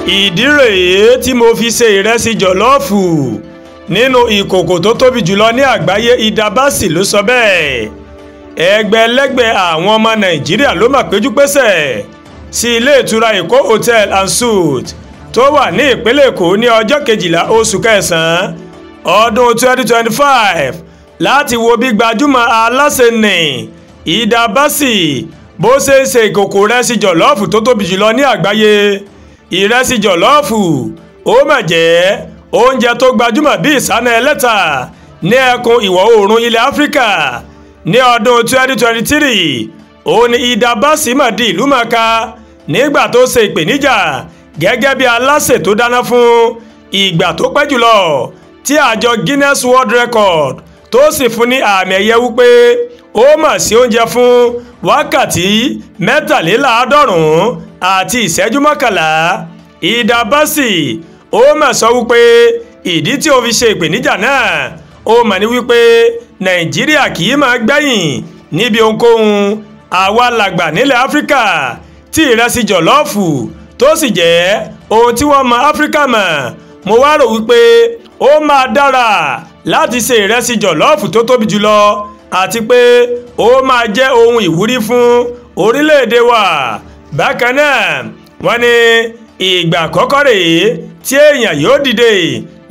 Ìdí rèé tí mo fi ṣe ìrẹsì jọ̀lọ́ọ̀fù nínú ìkòkò tó tóbi jùlọ ní àgbáyé, Hilda Baci ló sọ bẹ́ẹ̀. Ẹgbẹ̀lẹ́gbẹ̀ àwọn ọmọ Nàìjíríà ló mà péjú pésẹ̀ sí ilé ìtura Èkó Hotel and Suites tó wà ní ìpínlẹ̀ Èkó ní ọjọ́ 12 oṣù kẹsàn-án ọdún 2025 láti wo bí gbajúmọ̀ aláṣẹ ní Hilda Baci bó ṣe ń ṣe ìkòkò ìrẹsì jọ̀lọ́ọ̀fù tó tóbi jùlọ ní àgbáyé. Ìrẹsì jọ̀lọ́ọ̀fù ó mà jẹ́ oúnjẹ tó gbajúmọ̀ bí ìsáná ẹlẹ́ta ní ẹkùn ìwọ̀ oòrùn ilẹ̀ Áfíríkà. Ní ọdún 2023 òun ni Hilda Baci mà di ìlú mọ̀ọ́ká nígbà tó ṣe ìpèníjà gẹ́gẹ́ bí aláṣẹ tó dáná fún ìgbà tó pẹ́ jùlọ tí àjọ Guinness World Record tó sì fún ní àmì ẹ̀yẹ wípé ó mà sí oúnjẹ fún wákàtí 73 àti ìṣẹ́jú 11. Hilda Baci ó mà sọ wípé ìdí tí ó fi ṣe ìpèníjà náà ó mà ní wípé Nàìjíríà kì í máa gbẹ̀yìn níbi ohunkóhun, àwa làgbà nílẹ̀ Áfíríkà tí ìrẹsì jọ̀lọ́ọ̀fù tó sì jẹ́ ohun tí wọ́n mọ Áfíríkà mọ̀. Mo wá rò wípé ó máa dára láti ṣe ìrẹsì jọ̀lọ́ọ̀fù tó tóbi jùlọ àti pé ó máa jẹ́ ohun ìwúrí fún orílẹ̀-èdè wa. Bákan náà wọ́n ní ìgbà àkọ́kọ́ rèé tí èèyàn yóò dìde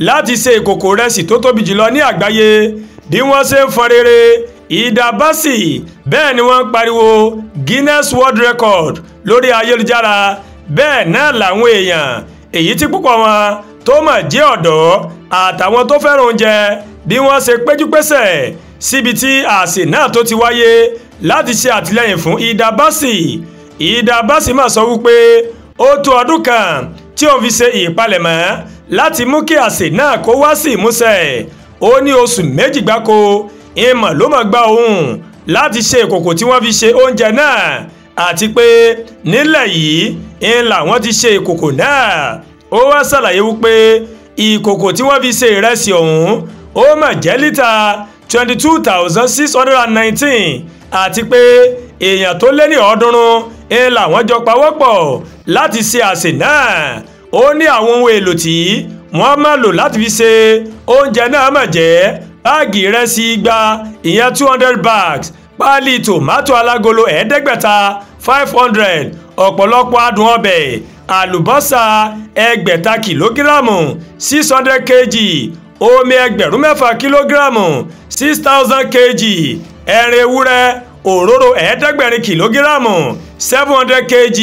láti ṣe ìkòkò ìrẹsì tó tóbi jùlọ ní àgbáyé. Bí wọ́n ṣe ń fọn rere Hilda Baci bẹ́ẹ̀ ni wọ́n ń pariwo Guinness World Record lórí ayélujára. Bẹ́ẹ̀ náà làwọn èèyàn èyí tí púpọ̀ wọn tó mọ̀ jẹ́ ọ̀dọ́ àtàwọn tó fẹ́ràn oúnjẹ bí wọ́n ṣe péjúpésẹ̀ síbi tí àsè náà tó ti wáyé láti ṣe àtìlẹ́yìn fún Hilda Baci. Hilda Baci mà sọ wípé ó tó ọdún kan tí òun fi ṣe ìpalẹ̀mọ́ láti mú kí àsè náà kó wá sí ìmúṣẹ. Ó ní oṣù 2 gbáko ìmọ̀ ló mọ̀ gba òun láti ṣe ìkòkò tí wọ́n fi ṣe oúnjẹ náà àti pé nílẹ̀ yìí ń làwọn ti ṣe ìkòkò náà. Ó wá ṣàlàyé wípé ìkòkò tí wọ́n fi ṣe ìrẹsì ọ̀hún ó mà jẹ́ lítà 22,619 àti pé èèyàn tó lé ní 300 ń làwọn jọ pawọ́pọ̀ láti ṣe àsè náà. Ó ní àwọn ohun èlò tí wọ́n máa lò láti fi ṣe oúnjẹ náà mà jẹ́ báàgì ìrẹsì 200, ìyẹn 200 bags, páálí tòmátò alágolo 500 500, ọ̀pọ̀lọpọ̀ adùn ọbẹ̀, àlùbọ́sà 600 kìlógíráàmù 600 kg, omi 6,000 kìlógíráàmù 6,000 kg, ẹran ewúrẹ́, òróró 700 kìlógíráàmù 700 kg.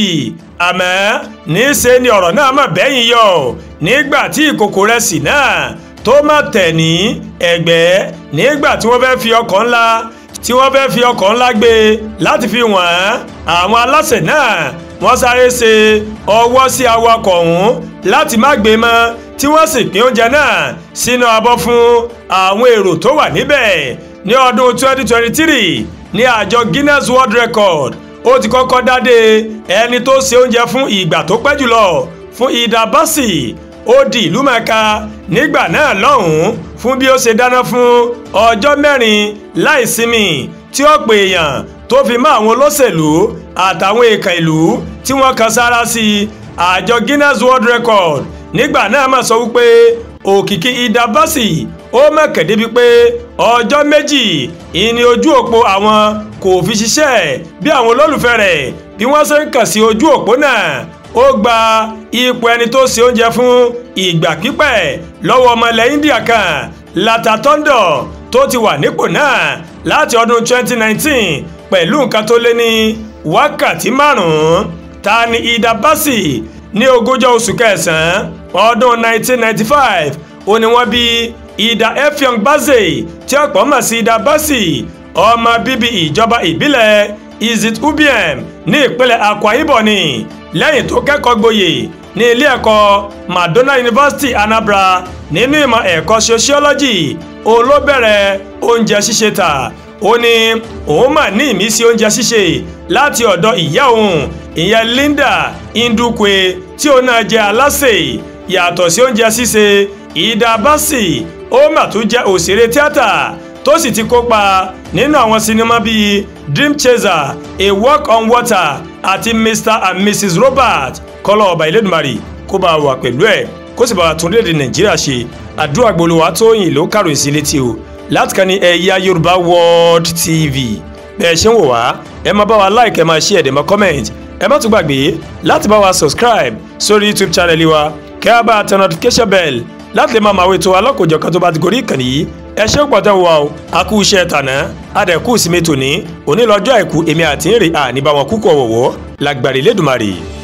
Àmọ́ níṣe ni ọ̀rọ̀ náà mà bẹ́yìn yọ nígbà tí ìkòkò ìrẹsì náà tó má tẹ̀ ní ẹ̀gbẹ́ nígbà tí wọ́n fẹ́ fi ọkọ̀ ńlá gbé láti fi wọ́n àwọn aláṣẹ náà. Wọ́n sáré ṣe ọwọ́ sí awakọ̀ ọ̀hún láti má gbé mọ́ tí wọ́n sì pín oúnjẹ náà sínú abọ́ fún àwọn èrò tó wà níbẹ̀. Ní ọdún 2023 ní àjọ Guinness World Record ó ti kọ́kọ́ dádé ẹni tó ṣe oúnjẹ fún ìgbà tó pẹ́ jùlọ fún Hilda Baci. Ó di ìlú mọ̀ọ́ká nígbà náà lọ́hùn-ún fún bí ó ṣe dáná fún ọjọ́ 4 láìsinmi tí ọ̀pọ̀ èèyàn tó fi mọ́ àwọn olóṣèlú àtàwọn èèkàn ìlú tí wọ́n kan sára sí àjọ Guinness World Record nígbà náà mà sọ wípé òkìkí Hilda Baci ó mọ̀kẹ́ débi pé ọjọ́ 2 ìní ojú òpó àwọn kò fi ṣiṣẹ́ bí àwọn olólùfẹ́ rẹ̀ bí wọ́n ṣe ń kàn sí ojú òpó náà. Ó gba ipò ẹni tó ṣe oúnjẹ fún ìgbà pípẹ́ lọ́wọ́ ọmọ ilẹ̀ India kan Lata Tondon tó ti wà nípò náà láti ọdún 2019 pẹ̀lú nǹkan tó lé ní wákàtí 5. Ta ni Hilda Baci? Ní ogúnjọ́ oṣù kẹsàn-án ọdún 1995 ó ní wọ́n bí Hilda Effiong Bassey tí ọ̀pọ̀ mọ̀ sí Hilda Baci, ọmọ bíbí ìjọba ìbílẹ̀ Izit Ubiem ní ìpínlẹ̀ Akwa Ibom ni. Lẹ́yìn tó kẹ́kọ̀ọ́ gboyè ní ilé ẹ̀kọ́ Madonna University Anambra nínú ìmọ̀ ẹ̀kọ́ sociology, òun ló bẹ̀rẹ̀ oúnjẹ ṣíṣe tà. Ó ní òun mà ní ìmísí oúnjẹ ṣíṣe láti ọ̀dọ̀ ìyá òun ìyẹn Linda Ndukwe tí òun náà jẹ́ alásè. Yàtọ̀ sí oúnjẹ ṣíṣe, Hilda Baci ó mà tún jẹ́ òṣèré tíátà tó sì ti kópa nínú àwọn sinimá bíi Dream Chaser, A Walk on Water àti Mr and Mrs Robert. Kọ́lọ́ ọba Elédùmarè kó bá wà pẹ̀lú ẹ̀, kó sì bá wa tún orílẹ̀-èdè Nàìjíríà ṣe. Àdúrà Olúwatóyìn ló kàròyìn sí létí o láti kàn ní Ẹ̀yà Yorùbá World TV. Bẹ́ẹ̀ ṣe ń wò wá, ẹ máa bá wa like, ẹ máa share, ẹ máa comment. Ẹ má tún gbàgbé láti bá wa subscribe sórí YouTube channel wa, kẹ́ ẹ bá tẹ notification bell láti lè máa máa wètò alọ́kòjọ̀kan tó bá ti gorí ìkànnì yìí. Ẹ ṣé pọ̀ tẹ́ wà o, a kú iṣẹ́ tàná, a dẹ̀ kú ìsinmi tòní. Òní lọ́jọ́ àìkú, èmi àti ń rè àní bá wọn kúkú ọ̀wọ̀wọ́ lágbàrí Elédùmarè.